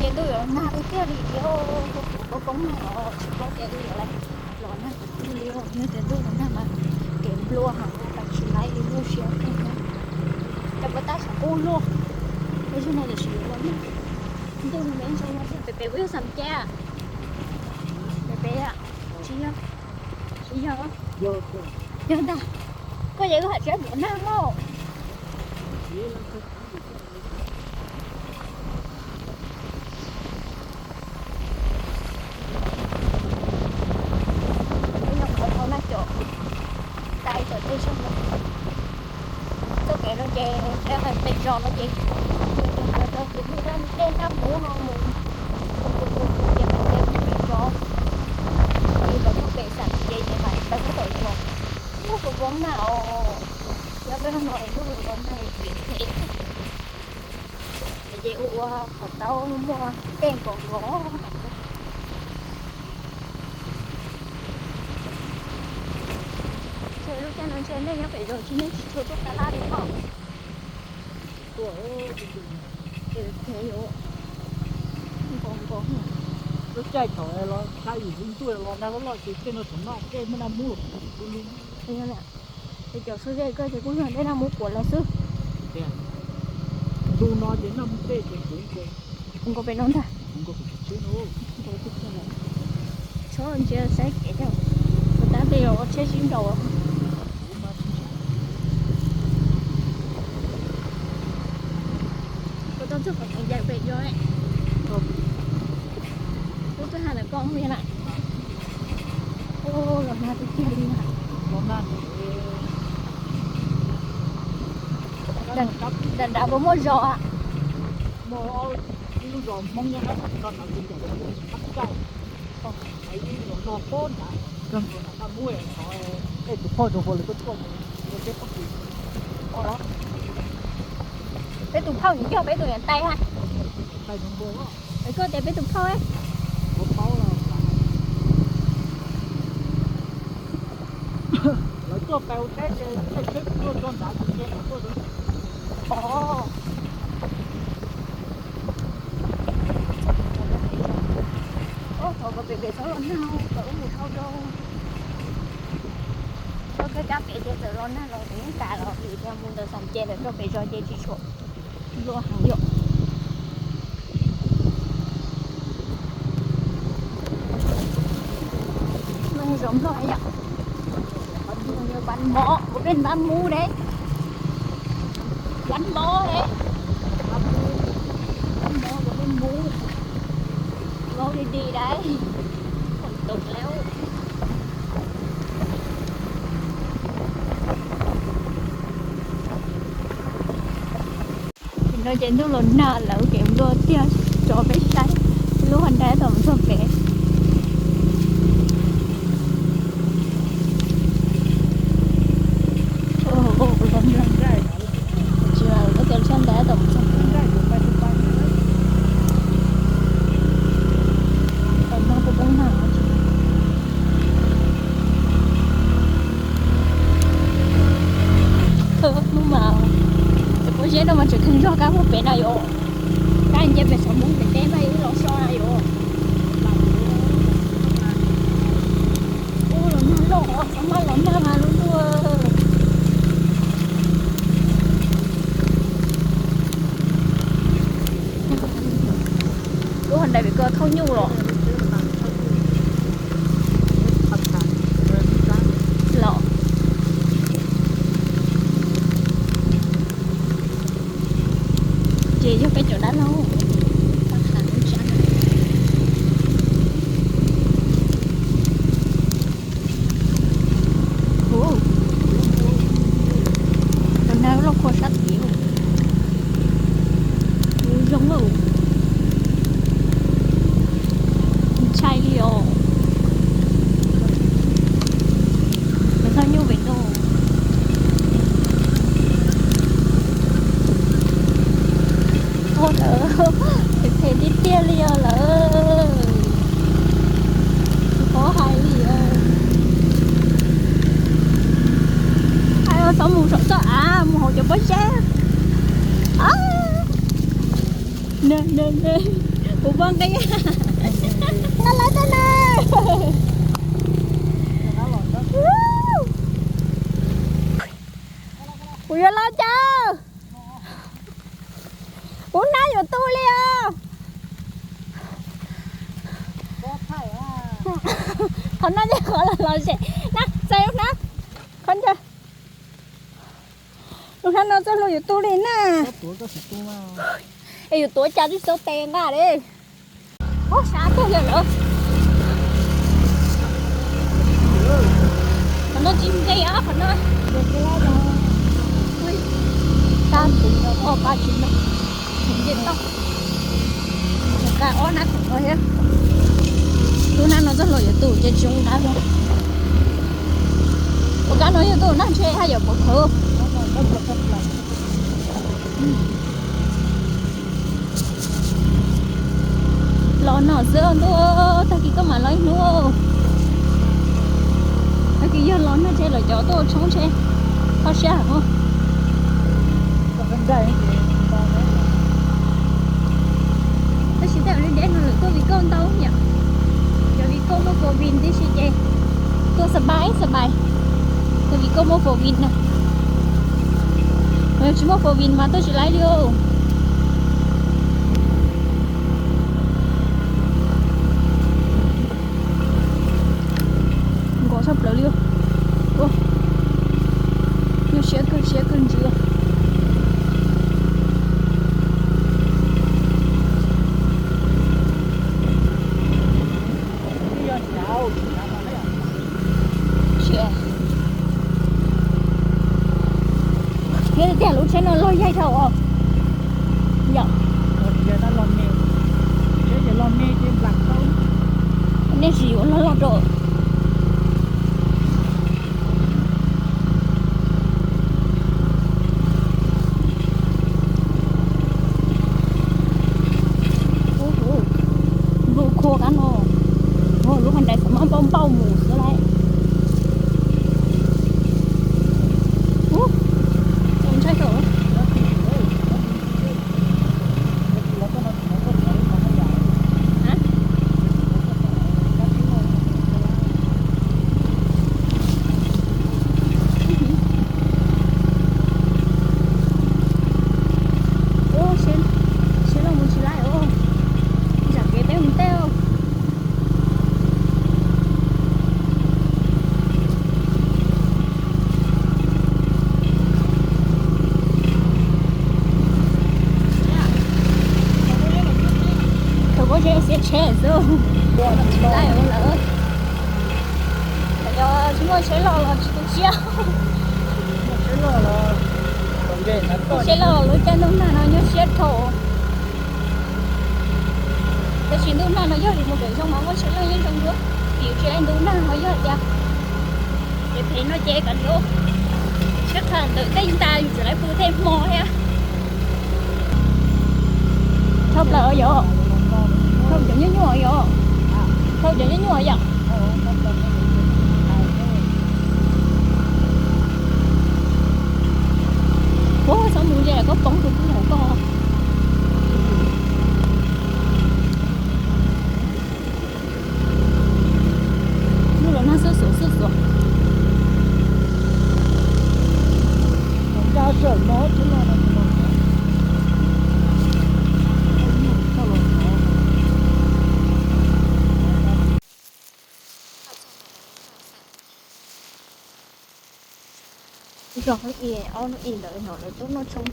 Ces ntuj yuav nag tiag tiag li thiab, kuv poob nag os, tsis paub tias wb yuav los nag tiag li os, yog tias ntuj los nag mas kev nplua heev, tsis laib li lub siab thiab. Cov puas tab saum qub luaj, tej zaum no tiam sis yuav los nag, ntuj me ntsis no thiab. Pem pem kuj yog Xam Ces, pem pem tsis yog, tsis yog, yog ntag. Koj ces wb hais tsis yuav nag mog. Peb nyob qhov thau Naj Cov, tais tom tej zog no, txoj kev no ces peb hais pem zos no ces, ces mus rau ces mus rau dej Naj Mub no mus, mus mus mus mus ces mus pem zos, ces los tuaj pem Xam Ces ces hais tau txog tom zos, muaj tus poob nag os, yog peb no es muaj tus poob nag es ces ua ua qhov taub muaj tej nkaus nkaus. Ntshe lub caij no ntshe nej nyob pem zos tsis, nej tsis tshua tuaj tab laj li os. Lub caij thaum los xya yim hli ntuj los nag loj loj ces tej no tseem noj dej muaj Naj Mub los kuv lub. Ces cov xub zej koj ces kuj yog dej Naj Mub kuav los xwb. Ntu no ces Naj Mub dej ces kuv nkaus pem no ntag. Txhob ntsia saib kev thiab, tab tej ua tsheb sib nraus. Kuv tau txog qhov teev yaim pem zos, kuv twb hais ntawm koj li na. Los nag tiag tiag li na. Nram nrad puas muaj zos? Muaj ib lub zos Hmoob nyob hab no, ib lub zos Naj Mub, tej tus phauj tus hluas lawv tuaj tuaj mus ua teb pob kws. Peb tus phauj yog peb tus niam tais ha. Koj tias peb tus phauj, lawv tuaj pem ua teb ces tej tsheb tuaj txog nrad ces lawv tuaj. Thaum pem pem txhob los nag, kom wb mus dhau rau, rau kab kab pem ces txawm los nag los kuv yeej kam los vim tias mus ntawm Xam Ces lawm rau pem zos ces tsis tshua nplua heev yom. Zos Nplog yom. Bắn bó của bên Bán Mú đấy. Bắn bó đấy. Bắn bó của bên Mú. Máu đi đi đấy. Còn tục lắm. Thaum no ces ntuj los nag lawm, kev nplua tiag, tso peb saib lub hos nrab tom mus txog pem. Tsis, lawv tias lub hos nrab tom mus txog pem. Tam no kuj poob nag. Hnub mas cov pob zeb no mas tseem kheev zog kab muaj pem na yom. Kab nce pem xov Hmoob pem teb mas wb los so na yom. Ub, los nag loj, xav mas los nag mas lub ntuj. Lub hos nrab vim koj thauj nyuj los. Los. Ces yog peb cov dab laug, paj qhav lub tsa. Tus nag loj khuam sab tid, kuv zoo lawm. Ntshai li os. Nws thauj nyuj pem no. Ua lawm, phem phem tiag tiag li os lawm. Tsis paub hais li os. Hais os, txhob mus saum txoj av, mus hauv cov pob zeb. Nag nag nag, Kuv poob qe. Nqa lawv tau na. Kuv yuav los cas? Kuv hnab yuav tu li os. Qhov no ces qhov los los zem na, txais lub hnab. Qhov ncha, lub hnab no txoj hlua yuav tu li na. Es yuav tuav cas twb tsis tau tes nqa li. Ub, sab tuaj yog lawm. Qhov no tsis nqis os, qhov no. Tab tus no ob pab tsis meej. Nce toj. Nqa ob hnab khoom no thiab. Lub hnab no txoj hlua yuav tu ces tsis zoo nqa li. Ua kab no yog tuaj nag ntshe haj yam pov khawv. Los no xwb ntuj, tag kis koj mam los ib hnub. Tag kis yog los nag ntshe lawv cov tuaj tshoob ntshe kho siab heev. Tab sis tej zaum deb no lawv tuaj vim koj ntau yom. Cov vim koj muaj four wheel tib si ces tuaj xab pai xab pai. Tuaj vim koj muaj four wheel na. Yog tsis muaj four wheel mas tuaj tsis laib li os. Nkos tshaj plaws li. Nyuaj siab kawg, siab kawg ntsis. Thiab tias lub tsheb no loj yaig dhau os. Yom. Nej tsis yuav loj loj rau. Nplooj khua kab no, lub hais dais xav mas npauj npauj mus xwb lauj. Ub, ntshai tau. Ub, siab, siab los mus tsis laib os. Zam kev peb mus tej. Thaum pob zeb xiab tsheb xwb, tsis laib ua lawm. Yog tsis muaj tsheb loj los tsis tu siab. Muaj tsheb loj lub caij ntuj nag no nyuaj siab dhau. Tab sis ntuj nag no yog yus mus pem zos mas muaj tsheb loj yeej zoo dua, vim tsis laib ntuj nag no yog tias ces pem no ces kav liam, siab kha ntawm tej nta yus tseem laib pw tej hmo thiab. Dhau plaws yom, dhau cov nyuaj nyuaj yom, dhau cov nyuaj nyuaj yom. Ub, txhob mus ze koj poob tus pub hauv koj. Lub los nag xub xuav xub xuav. Zog ib ob hnub ib ntawd no lawv tuaj noj tshoob.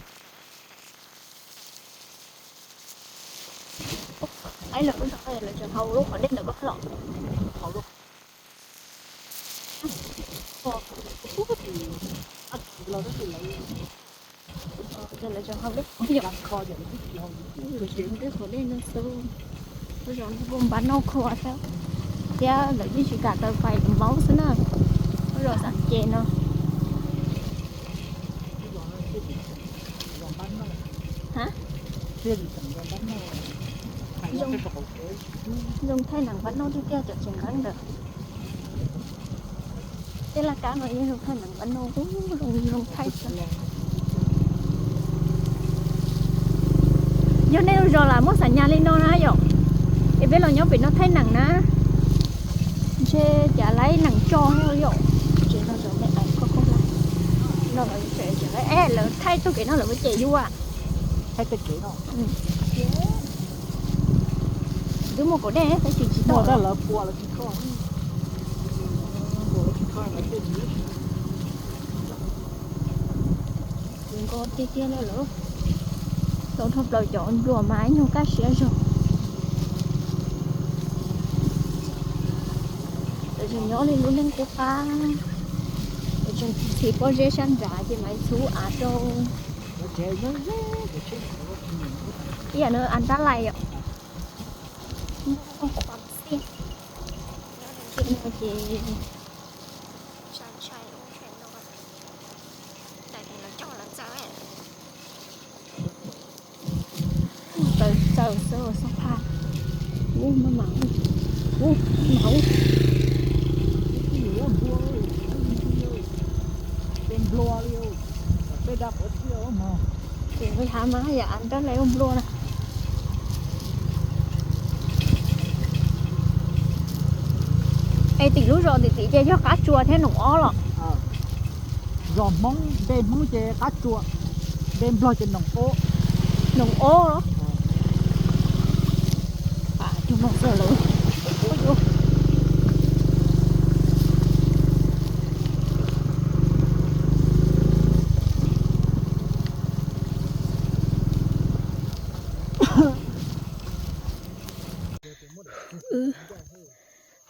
Aib, lawv lub zog lawv tseem haus lub qhov dej ntawm koj los. Ces lawv tseem haus lub qhov dej, lub qhov dej no xwb. Lub zos no kuj npab noj khuab thiab, thiab lawv yeej tsis kam tawm fais maub xwb na. Lub zos Xam Ces no. Ha? Zoo thaij neem npab noj tiag tiag cov tseem nqeeb ntawd. Tej laj kab no yeej zoo thaij neem npab noj, zoo, zoo thaij xwb. Yog nej lub zos lam muab xam nyas li no na yom? Peb los nyob pem no thaij neem na, ntshe cas laib neem tso thiab yom. Tsev no zoo me ais koj koj la. No lawv tsev, lawv thaij txoj kev no lawv muaj cem yus. Twb muaj kaum dej tab sis tsis tau. Nkos tiag tiag li lawm. Tau dhau plaws cov npluas mas ib nyuag kaj siab zog. Lawv tseem nyob li lub neej qub qab, lawv tseem txhim pob zeb sab nrad ces mas txhub av rau. Ib yam no an tab lais yom. Ces ntshai ntshai ua ntshe no daim lawv coj lawv txawv. Txawv txawv xwb xab phaj. Ub, maj mam ub, maj mam ub. Ces hav mas yam nrab lais ua nplua na. Es tim lub zos tim tim ces yog Qab Tsua thiab Noom Ob los? Zos Hmoob, npe Hmoob ces Qab Tsua, npe Nplog ces Noom Ob. Noom Ob los? Cug mloog xwb lawm.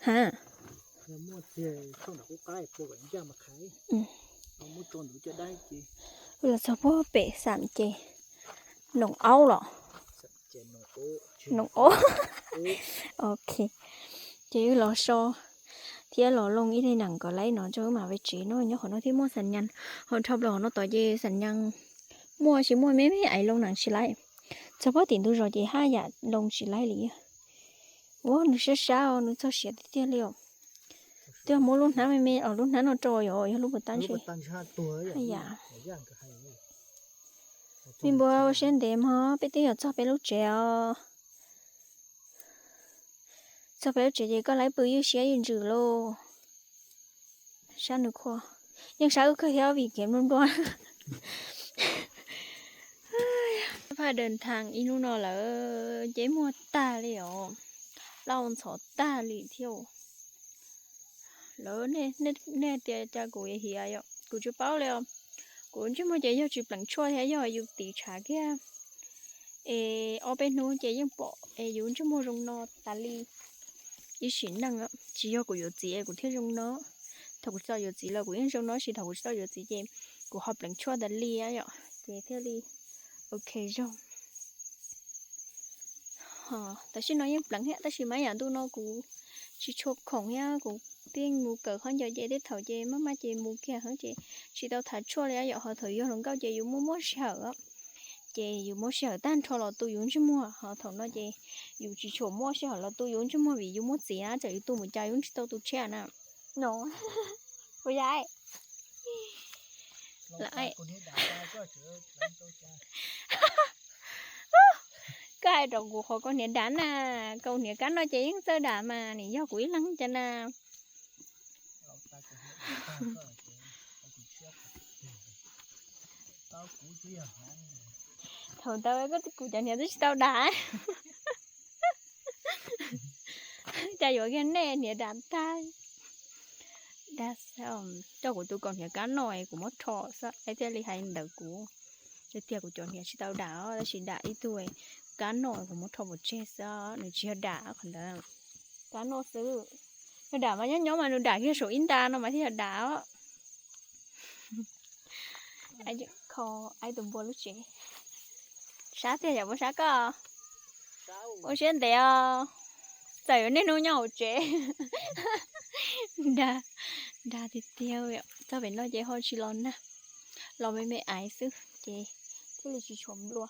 Ha, los txog puag pem xam ces Noom Aub los? Noom Aub. Ok. Ces wb los so thiab los loo ib daim neem kom laib no rau wb mam ve tsev no. Nyob qhov no thiab muaj xam nyas, ho dhau plaws qhov no tod ces xam nyas muaj tsis muaj me me ais loo neem tsis laib. Txog puag tim ntug zos ces haj yam loo tsis laib li. Ua nws sab sab os, nws txog siav tiag tiag li os. Twb muab lub hnab me me os, lub hnab no rau yog, yog lub puas tab ntshe. Yam, me npua ua siab ntev mog, peb twb yuav txog peb lub tsev os. Txog peb lub tsev ces koj laib pw ywj siab ywj ntsws lauj. Sab nws khua, yeej sab wb kawg thiab vim kev nplua nplua. Phaj daws thaas ib hnub no lawm ces muag tag li os, lauj ntxhov tag li thiab. Lawv, nej tias cas kuv hiav yom, kuv tsis paub li os. Kuv ntsej muag ces yog tsis pleev tshuaj thiab yog yus tiv tshav kiag es ob peb hnub ces yeej pom es yus ntsej muag zoo no tas li. Ib sim neej tsis yog kuv yuav txiv es kuv thiaj zoo no. Thaum kuv tau yuav txiv los kuv yeej zoo no, tab sis thaum kuv tsis tau yuav txiv ces kuv ho pleev tshuaj tas li yom, ces thiaj li ok zoo. Tam sim no yeej pleev thiab tab sis mas yam ntu no kuv tsis tshua khoom thiab kuv thiaj mus kawm khaub ncaws ces tej thaum ces maj maj ces mus kiag ces tsis tau thav tshuaj li yom, ho thaum yog hluas nkauj ces yus muaj muaj sij hawm, ces yus muab sij hawm tag nrho los tu yus ntsej muag, ho thaum no ces yus tsis tshua muaj sij hawm los tu yus ntsej muag vim yus muaj txiv na, tsam yus tu mus cas yus tsis tau tus tshiab na. No, puas yog? Koj hais rau kuv qhov koj hniav dav na, koj hniav kab noj ces yeej txawj dam mas nim yog kuv ib leeg cas na. Thaum ntawd kuv cov hniav twb tsis tau dam. Cas yuav kiag nej hniav dam tag. Dag, coj kuv tus kaus hniav kab noj es kuv muab rho xwb es thiaj li hais ntawd kuv. Ces tias kuv cov hniav tsis tau dam os, tab sis dam ib tug kab noj kuv muab rho pov tseg xwb, nws tsis yog dam qhov ntawd. Kab noj xwb, yog dam mas nyob nyob mas nws dam kiag saum ib nta no mas thiaj yog dam os. Kho ib tus npua lub tsev. Sab tiag yam puas sab koj? Ua siab ntev os. Txawm yuav niaj hnub nyob hauv tsev. Dag, dag tiag tiag. Txog pem no ces ho tsis los nag, los me me aiv xwb ces thiaj li tsis tshua nplua.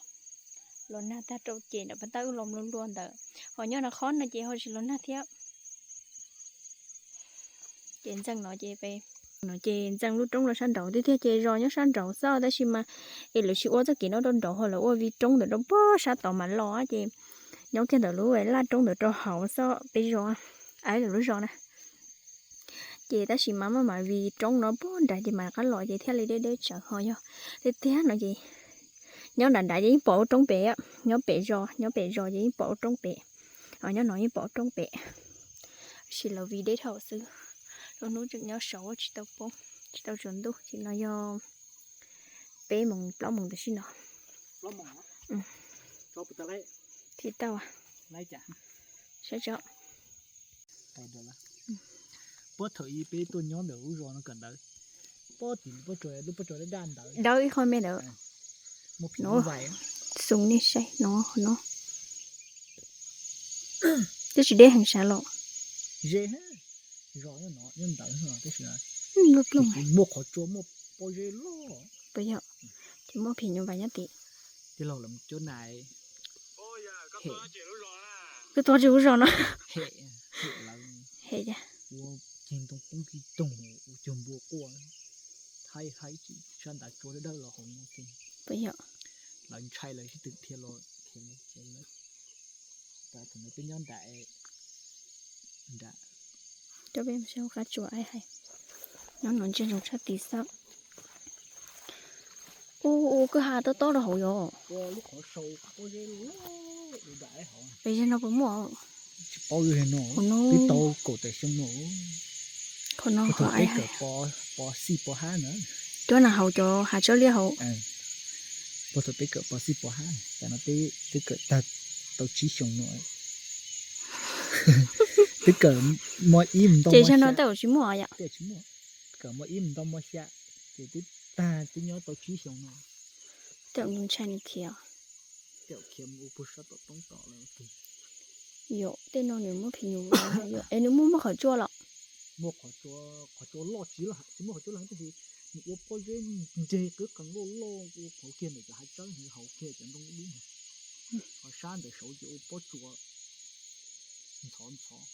Los nag tag rau ces nram pas tab wb los nplua nplua ntawd, ho nyob no qhov no ces ho tsis los nag thiab. Ces ntxeev no ces, no ces ntxeev lub roob los sab nraud tiag tiag ces zos nyob sab nraud xwb tab sis mas es lawv tsis ua txoj kev no rau nraud ho lawv ua vij roob ntawm rau puag sab tod mas los ces nyob kiag ntawm lub laj roob ntawd rau hauv xwb peb zos, lawv lub zos na. Ces tab sis mas maj mam vim roob no puag nrad ces mam rov qab los ces thiaj li deb deb tsawv ho yog. Tiag tiag no ces nyob nram nrad ces yeej pom ua roob pem, nyob pem zos, nyob pem zos ces yeej pom ua roob pem, nyob no yeej pom ua roob pem. Tab sis lawv vim deb dhau xwb, lub hnub tseem nyob saud tsis tau poob, tsis tau tsaus ntuj ces no yog peb moos plaub moos tam sim no. Tsis tau, saib tso. Puag thaum ub peb tuaj nyob ntawm lub zos no kawm ntawv, puag tim lub pob tsuas, lub pob tsuas daj daj ntawd, dawb ib qho me ntawd. Muaj phim nyuj vais, xoo nej saib no, no twb tsis deb heev sav los. Ze, zos nyob no nyob ntawd tab sis muaj qhov tsua muaj pob zeb loj. Puas yog? Ces muaj phim nyuj vais nyob tim. Tij laug los cuab na. Kwv tuag tsis lub zos no. Hem, hem lawv. Hem cas? Ua ceg ntoo poob kis toog, ua cog npua quaj, haib haib tsis sab ntav tsua dawb dawb los hauv no. Puas yog? Lawv ntshai lawv sib tw dhia los dhia los. Thaum ntawd peb nyob nram, nram, coj peb mus saib hauv qab tsua hais, nyob no ntsia zoo tshaj tid xwb. Ua, ua kwj ha tob tob rau hauv yog. Lub qhov sau pob zeb loj ua dam hauv. Pes zog no puas muaj? Tsis paub li no, twb tau kaum tawm xyoo no. Qhov no thaum peb kawm pos xij pos hab na. Cuab na hauv cov hav tsawb liab hauv. Puag thaum peb kawm pos xij pos hab, tam no peb twb kawm tag tau tsib xyoo no. Twb kawm mos ib mus ntau, ces zog no tej zaum tsis muaj yom. Tej zaum tsis muaj. Kawm mos ib mus ntau mos xya, ces twb tag twb nyob tau tsib xyoo no. Tej zaum nws ntshai nws khiav. Tej zaum khiav mus ua puag sab tom toob tom lawm. Yog tej no nws muaj phim nyuj vais yom, es nws muaj muaj qhov tsua los? Muaj qhov tsua, qhov tsua loj tsis loj, tsis muaj qhov tsua loj tab sis nws ua pob zeb nreg qwb qees loj loj ua hauv kiag ntawm cov hav tsawb, hauv kiag cov ntoo dub. Ho sab ntawm saud ces ua pob tsuas ntxhov ntxhov.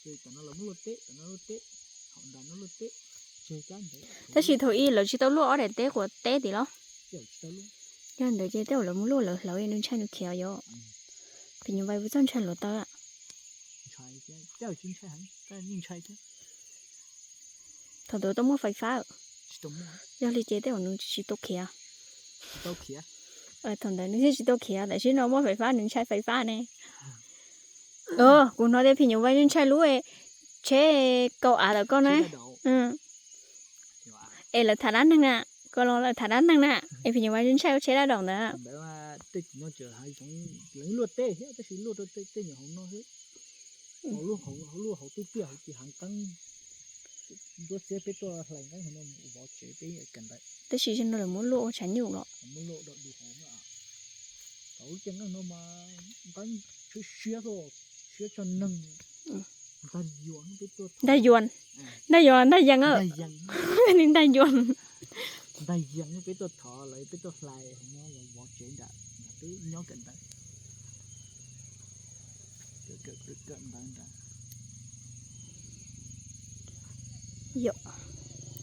Ces tam no lawv muab luaj teb, tam no luaj teb, hauv nram no luaj teb, tseg cab ntawd. Tab sis thaum ub lawv tsis tau luaj ob daim teb quav teb tim los? Yog ntawd ces tej zaum lawv muab luaj lawv hlawv nws ntshai nws khiav yom. Phim nyuj vais puas txawj ntshai hluav taws? Thaum ntawd tau muaj fais fab, yog li ces tej zaum nws tsis tau khiav. Thaum ntawd nws thiaj tsis tau khiav, tam sim no muaj fais fab nws ntshai fais fab ne. Kuv hnov tias phim nyuj vais ntshai lub tsheb kaus av ntawm koj na. Es lawv tham dab neeg na, koj los lawv tham dab neeg na, es phim nyuj vais ntshai lub tsheb dab daum ntawd. Luaj teb thiab tab sis luaj rau tej nyuag hauv no xwb. Hauv lub hauv tiaj tiaj hauv ces hav nqeeb, nruab txiab peb tuaj hlais nqeeb hauv no mus vov tsev peb kawm ntawv. Tab sis no lawv muab luaj ua tshav nyuj los? Muab luaj do du hauv. Thaum lub caij nqeeb no mas nqeeb siab siab xwb, siab tshaj neeg. Ntaj yuas, ntaj yuas, ntaj yees, ntaj yuas. Ntaj yees peb tuaj thov lawv peb tuaj hlais no los vov tsev nram, twb nyob kawm ntawv. Kawm ntawv nram. Yom,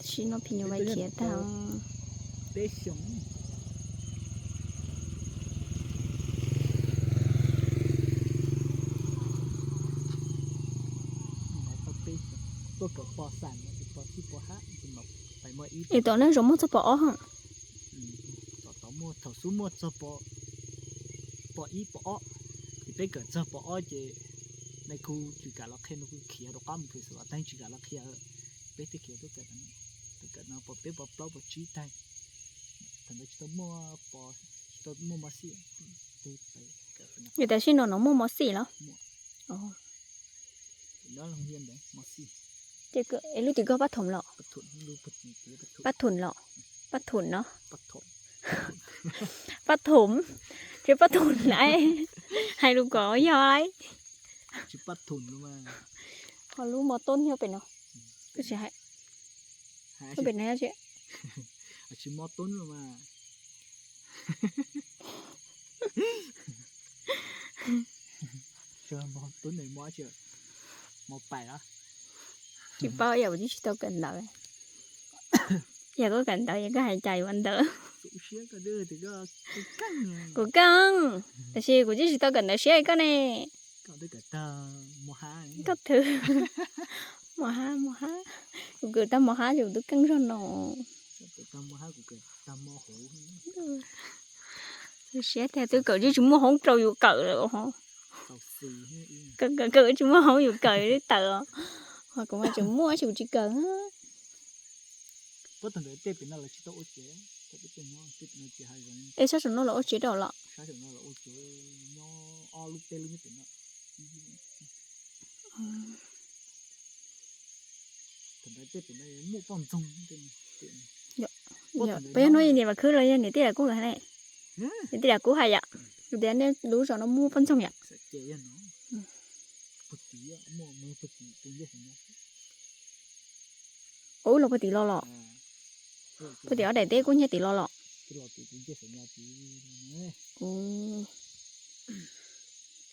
sim no phim nyuj vais khiav tag. Peb xyoo. Tuaj kawm pos xam, pos xij pos hab, Es tom nej zos muaj txog pos ob? Tom tod muaj, thaum xub muaj txog pos ib pos ob, ces peb kawm txog pos ob ces nais khu tsis kam los qhia, nais khu khiav rov qab mus pem Xeev Los Teej tsis kam los qhia, peb thiaj khiav tuaj kawm no. Tuaj kawm no pos peb pos plaub pos tsib tag, thaum ntawd tsis tau muaj pos, tsis tau muaj mos xij. Es tam sim no no muaj mos xij los? Ces lub tim koj pab thoom los? Pab thoom los? Pab thoom no? Pab thoom, tsis pab thoom na, hais lus kom yog. Ho lub mos toob nyob pem no, pem no. Tsis mos toob los mas. Mos toob, mos pais los? Tsis paub, yam kuv twb tsis tau kawm ntawv. Yog koj kawm ntawv yog koj hais cas yuav ntawv. Kuv keej, tab sis kuv twb tsis tau kawm ntawv siab li koj ne. Koj twb, mos hab, mos hab, kuv kawm tag mos hab ces kuv twb keej zog no. Siab tiag, twb kawm twb tsis muaj hoob rau yus kawm lawm. Kawm, kawm tsis muaj hoob yus kawm twb tawm os. Ho kuv mas tseem muaj tab sis kuv tsis kawm. Es sab saum no los ua tsev rau los? Puas yog hnub niam Vam Khwb los yog niam tij Vam Kub hais ne? Niam tij Vam Kub hais yom, tias nej lub zos no muaj poj ntxoog yom. Ua wb los puag tim los los? Puag tim ob daim teb kub hnyiab tim los los?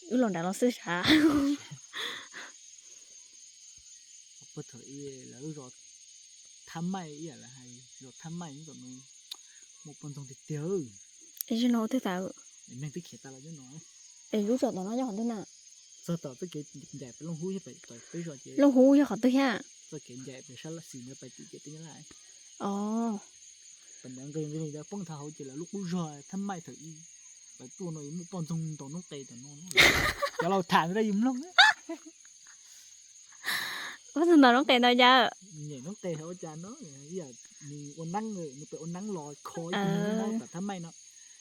Wb los nram los xwb sav. Puag thaum ib lawv lub zos Thab Maij ib yam lawv hais, zos Thab Maij tom no muaj poj ntxoog tiag tiag. Es no twg tas? Neeg twb khiav tas los nyob no. Es lub zos tom no nyob qhov twg na? Txog tom txoj kev ncaim pem Looj Hub, peb zos ces Looj Hub yog qhov twg thiab? Txoj kev ncaim pem sab Laj Xis no pais tim ciam teb Nyab Laj. Os. Pem ntawd nqis nqis li ntawd poob tag hauv ces lawv lub qub zos Thab Maij thaum ub, lawv tuaj no yuav muaj poj ntxoog ntaus noob qes tom no. Cov laus tham ntawd yus mloog. Poj ntxoog ntaus noob qes ntau cas? Nyem noob qes ua cas no, nws ua neeb, nws pem ua neeb los kho ib tug noob tom Thab Maij no,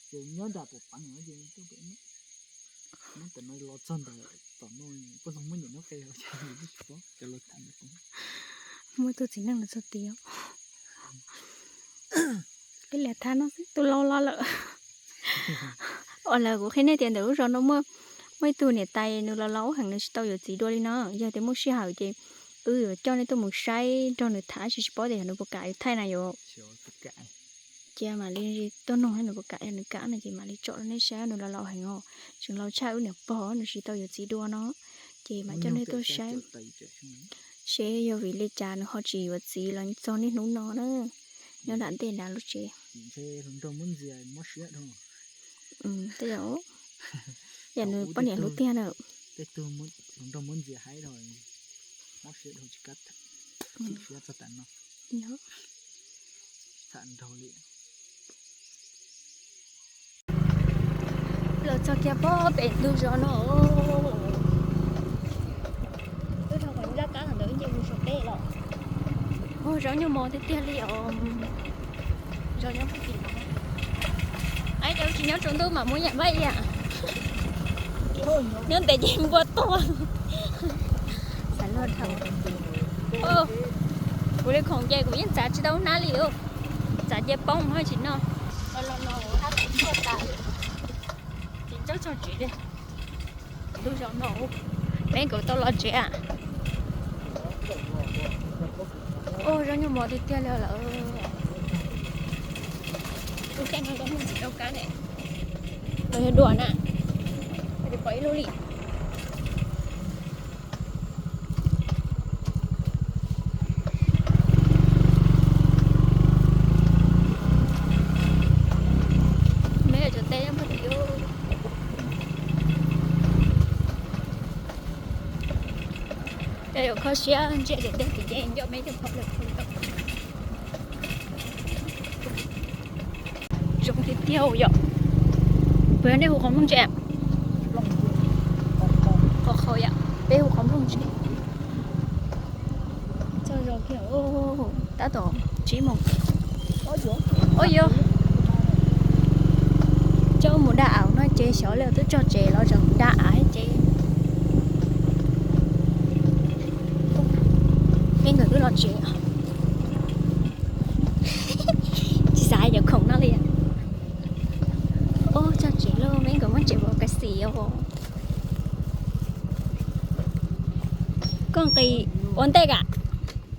ces nyob nram Pov Peev no ces tom no los txog ntawm tom no, poj ntxoog muab nyem noob qes os, cov laus tham ntawd. Muaj ib tug txiv neej los txog tid. Peb lam tham no xwb, tus laus los lawm. Os, lawv kuv qhia nej tias ntawm lub zos no muaj, muaj ib tug niam tais nws los laus heev, nws tsis tau yuav txiv dua li no. Yog tias muaj sij hawm ces wb yuav coj nej tuaj mus saib nrog nws tham, tsis tsis paub tias yog nws puas kam yuav thaij na yom. Cia mam li tuaj nug nws puas kam, yog nws kam no ces mam li tsom rau nej saib, nws los laus heev os, tseem laus tshaj wb niam pog, nws tsis tau yuav txiv dua no. Ces mam coj nej tuaj saib seb yog vim li cas nws ho tsis yuav txiv los txog niaj hnub no na. Nyob nram ntej nram lub tsev. Tej zaum yam nws poj niam hlub tiag na. Tej tug hluas nraug muab ntxias haib rau, mob siab dhau tsis kam tham, chim siab txog tav no. Tham nraug li. Los txog kiag pem ntug zos no. Twb dhau qhov lub laj kab ntawd nce mus saum tej los. Ua zoo nyuaj mos tiag tiag li os. Zoo nyob puag tim no. Ais, cas tsis nyob tsaus ntuj mas muab yam npaj ib yam. Nyob ntev ces npua tuag. Xav luag dhau. Kuv li khoom ces kuv yeej txav tsis tau hnab li os. Txav ces poob hab tsis noj. Los no hab tsis txog tas. Ces tsob txog tsev li. Ntug zos no, peb kuv tau los tsev a. Ua zoo nyuaj mos tiag tiag li lawm. Ua caij no tau muaj ntxiv rau kab ne. Los yog dua na. Pom ib lub li. Me cov teb nyob puag tim ub. Cov yuav kho siab ntsia daim teb tim ces nco me cov pom lawm. Zoo tiag tiag yom. Puas yog nej hu qhov Nplog ntsia? Qhov qhov yom, peb hu qhov Nplog ntsia. Txog zos kiag tab tom tsib moos. Ua yog coj mus da av no ces xyov li twb tso tsev los tseem da av thiab ces. Peb nkawd twb los tsev. Tsis xav hais cov khoom no li. Ub, tso tsev lauj, peb nkawd muab tsev ua ka xis os. Koj nqis ua ntej kam,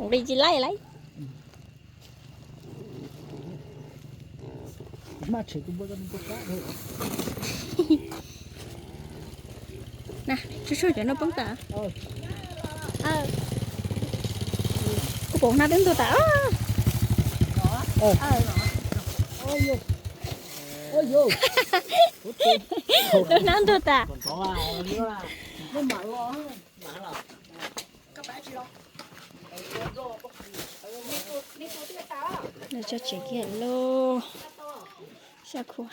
nqis tsis laij lauj. Na, tsuag tsuag cov no poob tas. Kuv pom hnab twb ntuag tas. Lub hnab ntug tas. Nws tso tsev kiag lauj. Sab khua.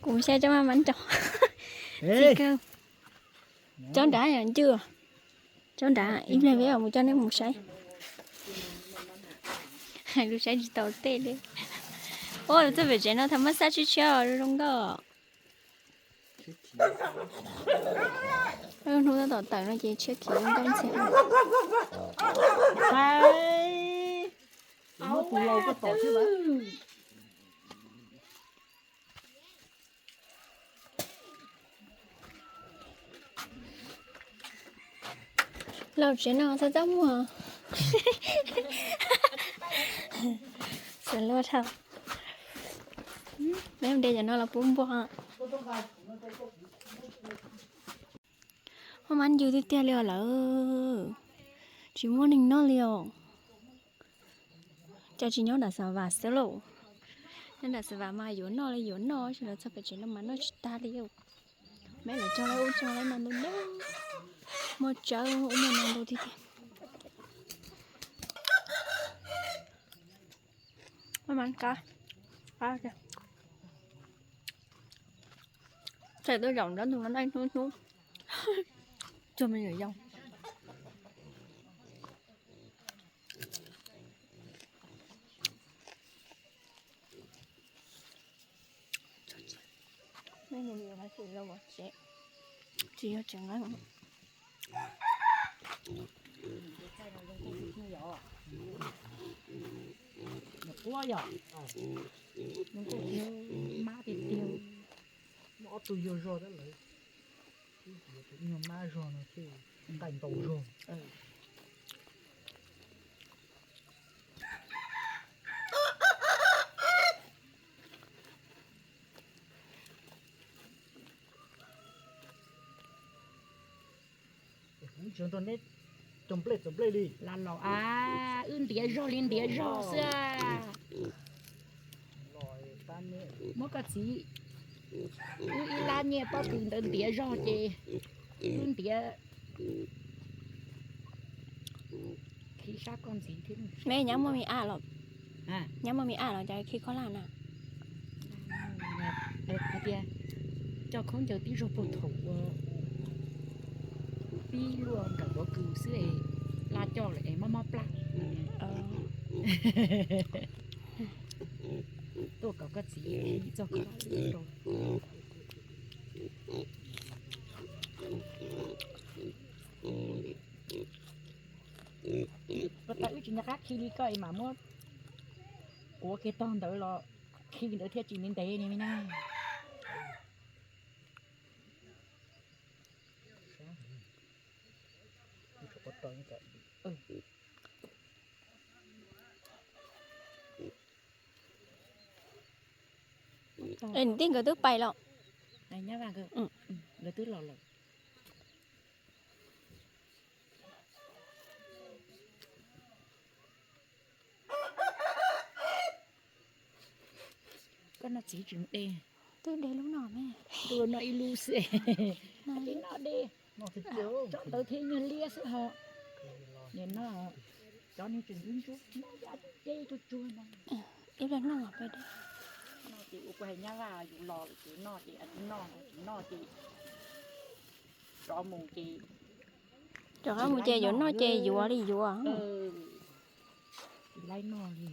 Kuv saib tsob maj maj nrog. Txi kawg. Tsob nrad yog ncwj. Tsob nrad ib pliag peb mus coj nej mus saib. Hais lus saib tsis tau tej li. Ua txoj pem tsev no thaum maj xab tshiab tshiab zoo zoo nkauj. Hnub tab tom tawm no ces tshiab khiv zoo nkauj ntxiag. Muab tus laus koj tom thiab mas. Laus tsev no txhob txaj muag. Xav luaj dhau. Peb mus de cov no los pub npua. Maj maj ncwg tiag tiag li os lawm. Tsis muaj neeg noj li os. Cas tsis nyob nram Xav Vam xwb lauj? Nyob nram Xav Vam mas yuav noj li yuav noj, tsis los txog pem tsev no mas noj tsis tag li. Meb lawv cog lawv ub cog lawv no ntau ntau. Muaj tsawb ub muaj no ntau tiag tiag. Maj maj qab. Qab tiag. Thaum twb zaum nrab ntug no noj ib hnub hnub. Tsuag me nyuam yaus. Tsis yog tsev nqeeb. Quab yom, mab tiag tiag. Ob tug yug zog tab lawv, ib nyuag mab zog no thiaj nqaij ntau zog. Tsis nrog neb cog nplej txog nplej li. Lam los a, wb ntiav zog li ntiav zog xwb. Muab koj txiv wb ib lab nyiaj pob kws ntawd ntiav zog ces wb ntiav khi sab koj ntxiv thiab. Neb nyab muaj me ab los? Nyab muaj me ab los cas khi koj laj na? Hais tias coj khaub ncaws tib zog puag thaum ua pib luaj nkawm pob kws xwb es laj coj lawm es mob mob plab. Tuaj kom koj txiv khi txog koj laj rau. Koj tas wb tsis nco qab khi li koj es mam muab kuav kiag tog ntawd los khi ntawd thiaj tsis ntev ntev ni me na. Niam tij nkawd twb pais los? Nkawd twb los lawm. Koj noj txiv tsis de. Twb de lub no me. Twb noj ib lub xwb. Noj de. Tsob ntawd thiab nyuag liab xwb ho. Niam no, cov niag tseem ntsuab ntsuab, noj yam ceb tsuag tsuag no. Ib pliag noj peb de. Noj ces ua kuv hais nyab vaj yus los lawm ces noj ces noj, tsis noj ces rov mus ces, rov qab mus ces yuav noj ces yuav li yuav. Tsis laib noj li.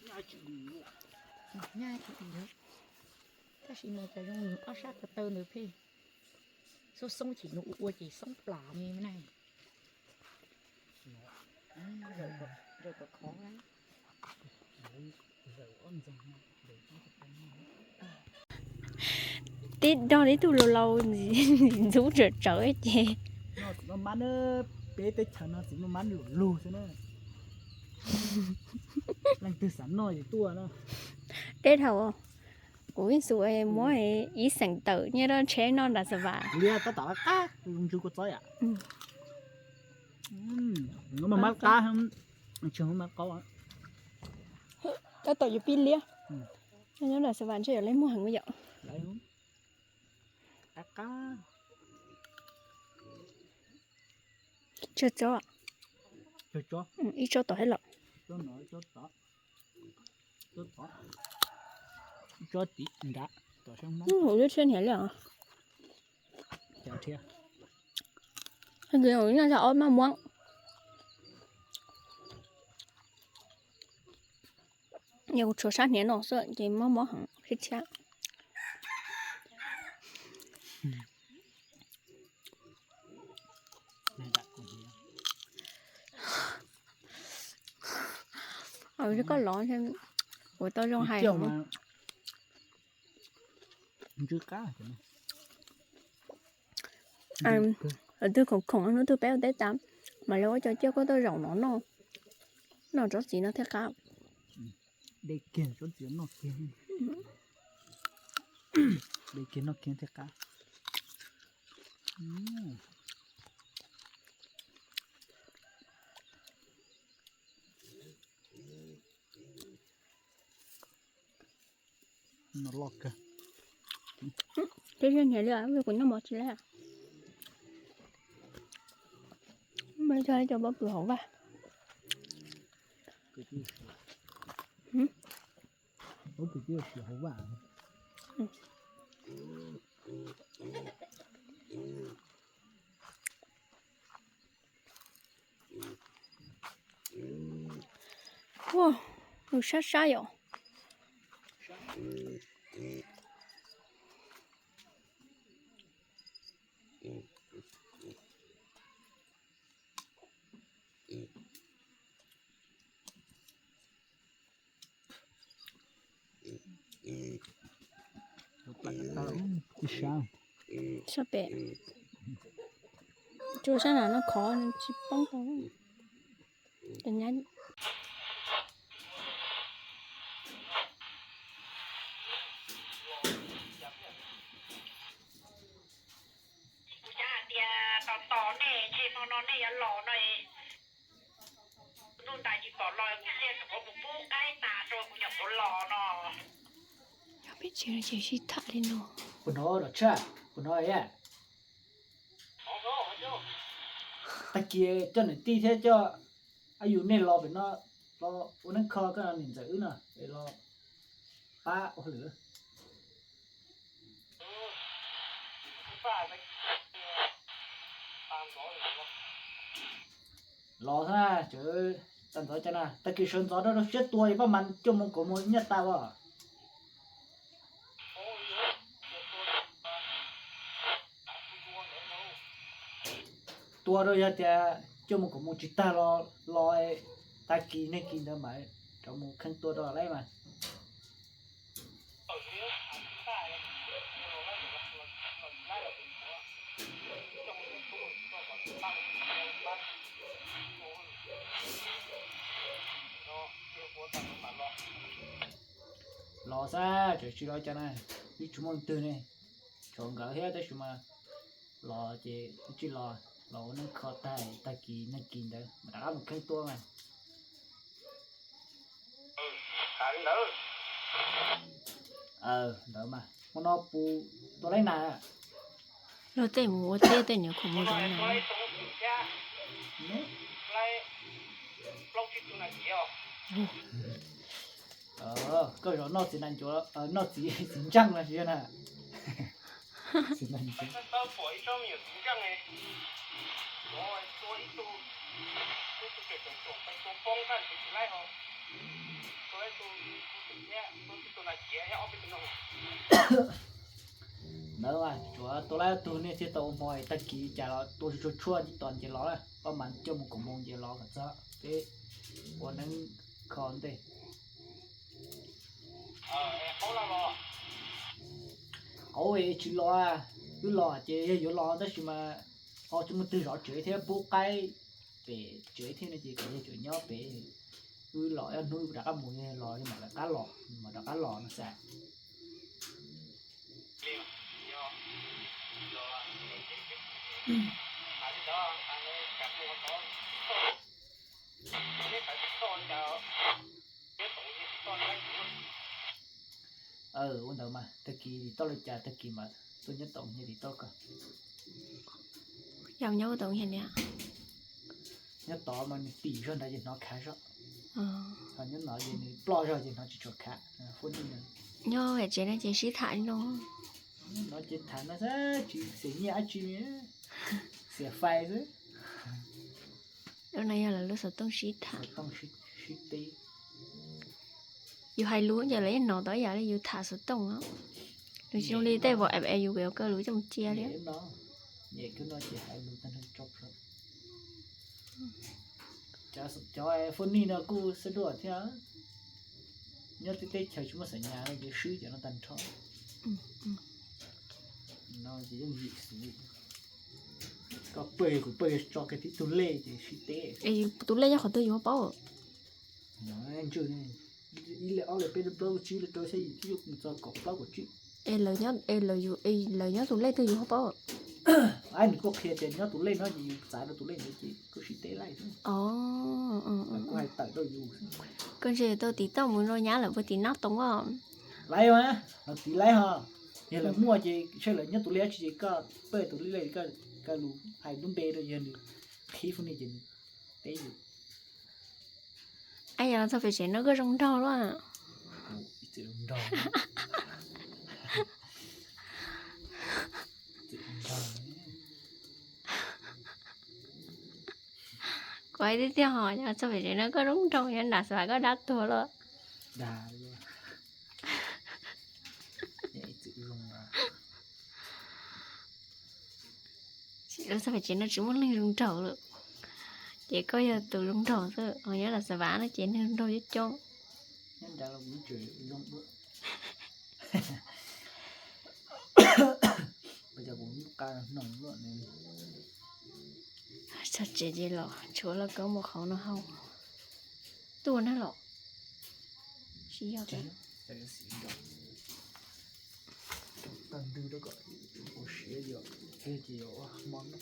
Nyab tsis dim, tab sis mas cov zoo nws ob sab ko taw ntawd pheej xoob xoob chim nws ua ua ces xoob plam me na. Zaum kom khov na. Zaum ob ntxeeg no, zaum ob ntxeeg no. Tib dog tib tug laus laus ntxim ntxub tsawv tsawv ces. Peb teb chaws no txiv nuj mab lug lug xwb na. Leej twg xav noj es tuaj na. Teb dhau, kuv ib xu muab ib xeem tawm nyiaj rau tsheb noj nram Xav Vam. Liab tab tom qab qab zoo ntsws kua txob yam. Mab qab, tsis mab qaub. Tab tom yuav pib liab. Nyob nram Xav Vam ntshe yuav lej muag heev yom. Qab qab. Tsawg tsob? Ib tsob tom thiab los? Tsob tim nrad. Ub, lub tshiab hniav li os. Noj ob maj muab. Yog kuv tshuav sab hniav no xwb ces maj muab heev thiab thiab. Koj lov ua tau zoo hais. Lawv twb khoom khoom hnub twg peb ua teb tas mas lawv ua cov ciaj koj tuaj zaum no noj, noj tsob txiv no thiaj qab. De kiag tsob txiv noj kiag, de kiag noj kiag thiaj qab. Loj kawg. Twb hniav li, kuv noj mov tsis laj. Muaj cov pob kws hauv vaj. Pob kws twb siav hauv vaj. Ua, nws sab sab yom. Sab pem. Tsuas sab nram no khov tsis poob tau. Kuv xav hais tias tos tos nej, ntshe hmo no nej yuav los no. Ntuj ntais tsis pom los, kuv thiaj rov mus pub qaib tas rau kuv nyuam qhuav los no. Yog peb tsev no ces sib tham li no. Puas hnov los tshaj, puas hnov a? Tag kis coj niam tij thiab coj ab yus nej los pem no, los ua neeb kho koj niam ntxawm wb no, los pab ua hauj lwm. Los xwb na, tag ntxov cas na, tag kis sawv ntxov rau rau siab tua es pab mas cuaj moos kaum moos nyaj tas os. Tua rau yog tias cuaj moos kaum moos tsis tag los, los tag kis neeg kis ntawd mas rov mus kheej tua rau lawm mas. Los xwb, tseem tsis los cas na, twb tsis muaj leej twg ne. Tshuav nkawd thiab tab sis mas los ces twb tsis los, los ua neeb kho tag, tag kis neeg kis ntawd mas rov qab mus kheej tua mas. Ntawd mas hmo no puas tua laib nas? Luag tej mus ua teb tej niam khoom mus zov nas. Koj zov noj txiv nas ncuav, noj txiv, txiv ntseej no tsis yog na. Ntawd mas tsuav tua laib tug nej thiaj tau ua hmo, tag kis cas los tua tsuag tshuaj ib tos ces los, pab mas cuaj moos kaum moos ces los kom txog peb ua neeb kho ntej. Qauv tsis los, wb los ces yog yuav los tab sis mas ho tsis muaj twg zov tsev thiab pub qaib pem tsev thiab no ces kom yog tseem nyob pem. Wb los ob hnub wb rov qab mus, yog los mam rov qab los, mam rov qab los no xav. Ua ntawd mas tag kis tim toj li cas tag kis mas tuaj nyob tod, nyob tim toj ko. Yog nyob tod, nyob tod mas nws pim zog ntawd ces hnov khav zog. Ho nyob no ces nws ploj zog ces hnov tsis tshua khav. Nyob tsev no ces sib tham li no. Nyob no ces tham no xwb, tsis xiam nyiaj dab tsi, xiam fais xwb. Lub no yog lawv lub xov tooj sib tham. Xov tooj sib teb. Yus hais lus ces lawv yeej hnov tau ib yam li yus tham xov tooj os. Nws tsis zoo li tej vauv app es yus yuav kaw lus coj mus cia li. Nyem kiag no ces hais lus tag nrho tso plhuav. Cov phone no kuj xab duaj thiab. Nyob tej teb chaws tsis muaj xam nyas no ces swb cov no tag nrho. No ces yooj yim xwb. Koj pawg kuv pawg tso kiag tib tug lej ces sib teb. Tus lej nyob qhov twg yus ho paub? Ntswj, ib lej ob lej peb lej plaub lej tsib lej rau xya yim twb yuav mus txog kaum plaub kaum tsib. Es lawv nyob, es lawv yus, es lawv nyob tus lej twg yus ho paub? Nws kuj qhia tias nyob tus lej no ces yus txav rau tus lej ntawd ces kuj sib teb laij. Kuj hais tawm rau yus. Koj ntshe tau tim toj mus rau nyab lawm puag tim Nab Toom os. Laij mas, los tim laij ho. Yog lawv muaj ces saib lawv nyob tus lej dab tsi ces koj pawg tus lej, koj lus hais lub npe rau yog nws qhib phone no ces nws teb yus. Yog los txog pem tsev no koj zoo nraug luaj. Kuv hais tiag tiag hos, yog txog pem tsev no koj zoo nraug, yog nram xav koj dab tuag lawm. Txog pem tsev no tsis muaj leej zoo nraug lawm, ces koj yog tus zoo nraug xwb, ho nyob nram xav no ces neeg zoo nraug coob coob. Txog tsev ces los tshuav lauj kaub mus qhov no haus. Tuaj na los. Tsis yog. Tag ntws rau kom ua siav yom, ces yog hmo no.